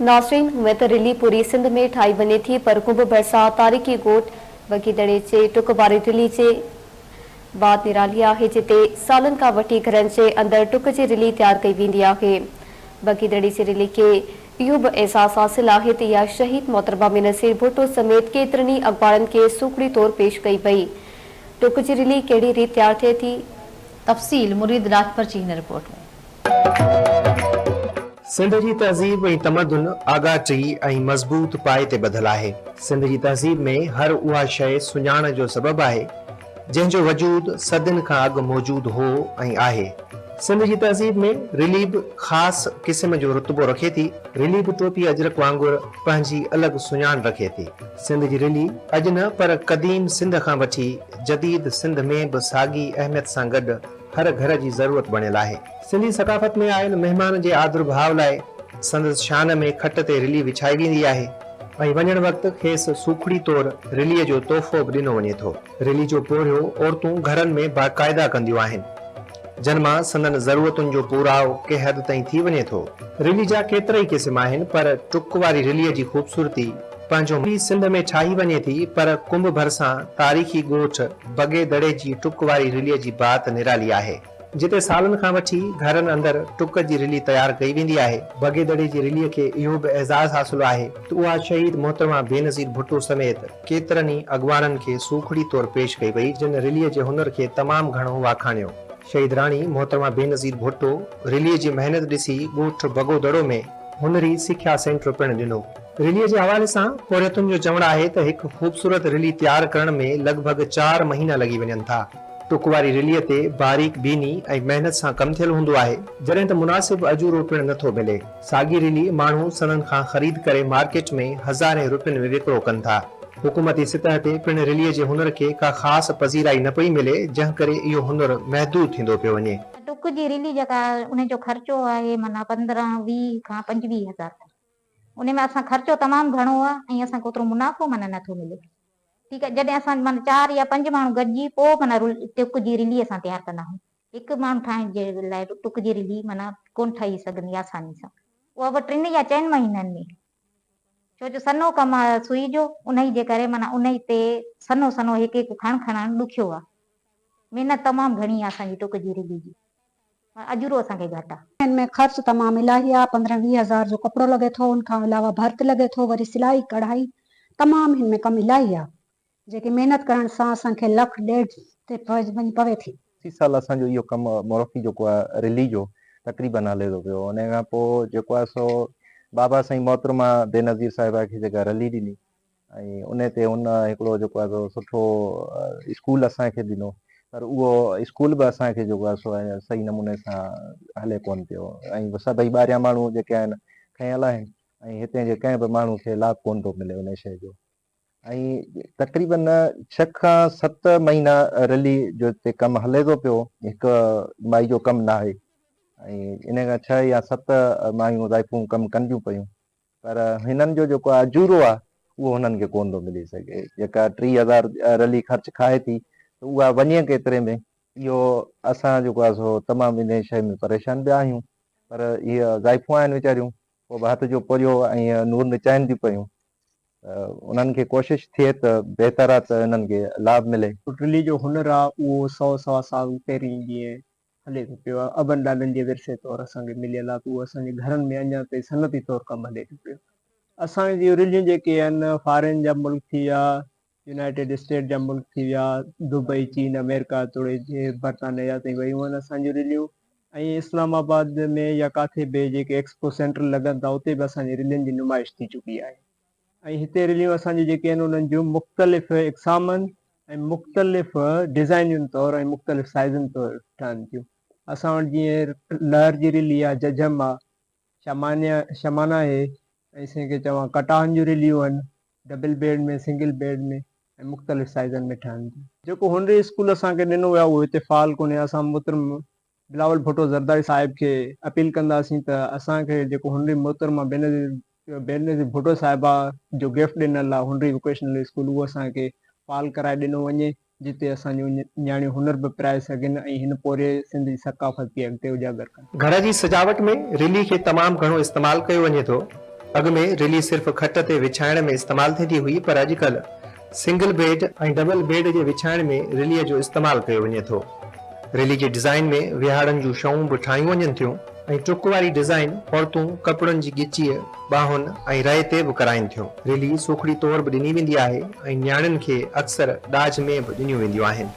ناظرين هونئن ته رلي پوري سنڌ ۾ ٺاهي وڃي ٿي پر ڪنب ڀرسان تاريخي ڳوٺ بگيدڙي جي ٽڪ واري رلي جي بات نرالي آهي جتي سالن کان وٺي گهرن جي اندر ٽڪ جي رلي تيار ڪئي ويندي آهي. بگيدڙي جي رلي کي اهو به اعزاز حاصل آهي ته اها شهيد محترمه بينظير ڀٽو سميت ڪيترن ئي اڳواڻن کي سوکڙي طور پيش ڪئي وئي. ٽڪ جي رلي ڪهڙي ريت تيار ٿئي ٿي؟ تفصيل مريد راڄپر جي هن رپورٽ ۾. سنڌ جي تهذيب ۽ تمدن آڳاٽي ۽ مضبوط پائي تي ٻڌل آهي. سنڌ جي تهذيب ۾ هر اها شيء سڃاڻ جو سبب آهي، جنهن جو وجود صدين کان اڳ موجود هو ۽ آهي. سنڌ جي تهذيب ۾ رلي به خاص قسم جو رتبو رکي ٿي. رلي به ٽوپي اجرڪ وانگر پنهنجي الڳ سڃاڻ رکي ٿي. سنڌ جي رلي اڄ نه پر قديم سنڌ کان وٺي جديد سنڌ ۾ به ساڳي اهميت سان گڏ هر گهر جي ضرورت بڻيل آهي. سنڌي ثقافت ۾ آيل مهمان جي آڌرڀاء لاء سندس شان ۾ کٽ تي رلي وڇائي ويندي آهي ۽ وڃڻ وقت کيس سوکڙي طور رليء جو تحفو به ڏنو وڃي ٿو. رلي جو پورهيو عورتون گهرن ۾ باقاعده ڪنديون آهن، جن مان سندن ضرورتن جو پورائو ڪنهن حد تائين ٿي وڃي ٿو. رلي جا ڪيترائي قسم آهن، پر ٽڪ واري رليء جي خوبصورتي پنهنجو رلي سنڌ ۾ ٺاهي وڃي ٿي، پر ڪنب ڀرسان تاريخي ڳوٺ بگي دڙي جي ٽڪ واري رليء جي بات نرالي آهي. جتي سالن کان وٺي گهرن اندر ٽڪ جي رلي تيار ڪئي ويندي آهي. بگي دڙي جي رليء کي اهو به اعزاز حاصل آهي ته اها شهيد محترمه بينظير ڀٽو سميت ڪيترن ئي اڳواڻن کي سوکڙي طور پيش ڪئي وئي جن رليء جي هنر کي تمام گهڻو واکاڻيو. شهيد راڻي محترمه بينظير ڀٽو رليء جي محنت ڏسي ڳوٺ بگو دڙو ۾ هنري سکيا سينٽر پڻ ڏنو. رليء جي حوالي سان پورهيتن جو چوڻ آهي ته هڪ خوبصورت رلي تيار ڪرڻ ۾ لڳ ڀڳ چار مهينا لڳي وڃن ٿا. ٽڪ واري رليء تي باريڪ بيني ۽ محنت سان ڪم ٿيل هوندو آهي، جڏهن ته مناسب اجورو پڻ نه ٿو ملي. ساڳي رلي ماڻهو سندن کان خريد ڪري مارڪيٽ ۾ هزارين روپين ۾ وڪرو ڪن ٿا. حڪومتي سطح تي پڻ رليء جي هنر کي ڪا خاص پذيرائي نه پئي ملي، جنهن ڪري اهو هنر محدود ٿيندو پيو وڃي. ٽڪ جي رلي جيڪا ان جو خرچو آهي معنيٰ 15 20 کان 25 هزار تائين. ان ۾ اسان خرچو تمام گهڻو آ ۽ اسان کي اوترو منافعو معنيٰ نه ٿو ملي ٺيڪ آ جڏهن اسان معنيٰ چار يا پنج ماڻهو گڏجي پوء معنيٰ ٽڪ جي رلي اسان تيار ڪندا آهيون هڪ ماڻهو ٺاهڻ جي لاء ٽڪ جي رلي معنيٰ ڪونه ٺهي سگهندي آساني سان اها به ٽن يا چئن مهينن ۾ ڇو جو سنهو ڪم آ سوئي جو انهي جي ڪري معنيٰ انهي تي سنهو سنهو هڪ هڪ کڻ کڻڻ ڏکيو آ محنت تمام گهڻي آ اسان جي ٽڪ جي رلي جي. اجورو اسان کي گهٽ آ. ان ۾ خرچ تمام الاهي آ، 15 20 هزار جو ڪپڙو لڳي ٿو، ان کان علاوه ڀرت لڳي ٿو، وري سلائي ڪڙهائي تمام هن ۾ ڪم الاهي آ، جيڪي محنت ڪرڻ سان اسان کي لک ڏيڍ تي وڃي پوي ٿي. 80 سال اسان جو اهو ڪم مورفي جيڪو آ رلي جو تقريبن هلي ٿو پيو ان کان پوء جيڪو آ سو بابا سائين محترمه بينظير صاحبه کي جيڪا رلي ڏني ۽ ان تي هن هڪڙو جيڪو آهي سو سٺو اسڪول اسان کي ڏنو پر اهو اسڪول به اسان کي جيڪو آهي سو صحيح نموني سان هلي ڪونه پيو ۽ سڀئي ٻاهريان ماڻهو جيڪي آهن کنيل آهن ۽ هتي جي ڪنهن به ماڻهو کي لاڀ ڪونه ٿو ملي ان شيء جو ۽ تقريبن ڇهه کان ست مهينا رلي جو هتي ڪم هلي ٿو پيو هڪ مائي جو ڪم نه آهي ۽ ان کان ڇهه يا ست مايون زائفون ڪم ڪنديون پيون پر هنن جو جيڪو اجورو آهي اهو هنن کي ڪونه ٿو ملي سگهي. جيڪا 3000 رلي خرچ کائي ٿي ته اها وڃي ڪيتري ۾ اهو اسان جيڪو آهي سو تمام انهي شيء ۾ پريشان به آهيون پر اهي زائفون آهن ويچاريون پوء به هٿ جو پورهيو ۽ نور نچائن ٿيون پيون ته انهن کي ڪوشش ٿئي ته بهتر آهي ته انهن کي لاڀ ملي. رلي جو هنر آهي اهو سئو سوا سال پهرين جيئن هلي ٿو پيو ابن ڏاڏن جي ورثي طور اسان کي مليل آهي ته اهو اسان جي گهرن ۾ اڃا تائين صنعتي طور ڪم هلي ٿو پيو. اسان جون رليون جيڪي آهن فارين جا ملڪ ٿي ويا، يونائيٽيڊ اسٽيٽ جا ملڪ ٿي ويا، دبئي، چين، آمريڪا توڙي برطانيا جا تائين ويون آهن اسان جون رليون ۽ اسلام آباد ۾ يا ڪاٿي به جيڪي ايڪسپو سينٽر لڳن ٿا اتي به اسان جي رلين جي نمائش ٿي چڪي آهي. ۽ هتي رليون اسان جون جيڪي آهن انهن جون مختلف اقسامن ۽ مختلف ڊزائنن طور ۽ مختلف سائيزن طور ٺهن ٿيون. اسان وٽ جيئن لهر جي رلي آهي، ججهم آهي، شمانيا شمانا آهي ۽ سين کي چوان ڪٽاهن جون رليون آهن، ڊبل بيڊ ۾ سنگل بيڊ ۾ ۽ مختلف سائيزن ۾ ٺهن ٿيون. جيڪو هنري اسڪول اسان کي ڏنو ويو آهي اهو هتي فعال ڪونهي اسان محترم بلاول ڀٽو زرداري صاحب کي اپيل ڪنداسين ته اسان کي جيڪو هنري محترمه بينظير بينظير ڀٽو صاحبه جو گفٽ ڏنل آهي هنري ووڪيشنل اسڪول اهو اسان کي فعال ڪرائي ڏنو وڃي جتي اسان جون نياڻيون هنر به پرائي سگهن ۽ هن پورهيي سنڌ جي ثقافت کي اڳتي اجاگر ڪن. گهر جي سجاوٽ ۾ رلي کي تمام گهڻو استعمال ڪيو وڃي ٿو. اڳ ۾ رلي صرف کٽ تي وڇائڻ ۾ استعمال ٿيندي هئي پر اڄڪلهه سنگل بيڊ ۽ ڊبل بيڊ جي وڇائڻ ۾ رليء جو استعمال ڪيو وڃي ٿو. رلي جي ڊزائين ۾ ويهاڙن جون شئون به ٺاهيون وڃن ٿيون ۽ ٽڪ واري ڊزائين عورتون ڪپڙن جي ڳچيء، ٻانهن ۽ رئي تي به ڪرائين ٿيون. رلي سوکڙي طور به ڏني ويندي آهي ۽ نياڻين کي اڪثر ڏاج ۾ به ڏنيون وينديون آهن.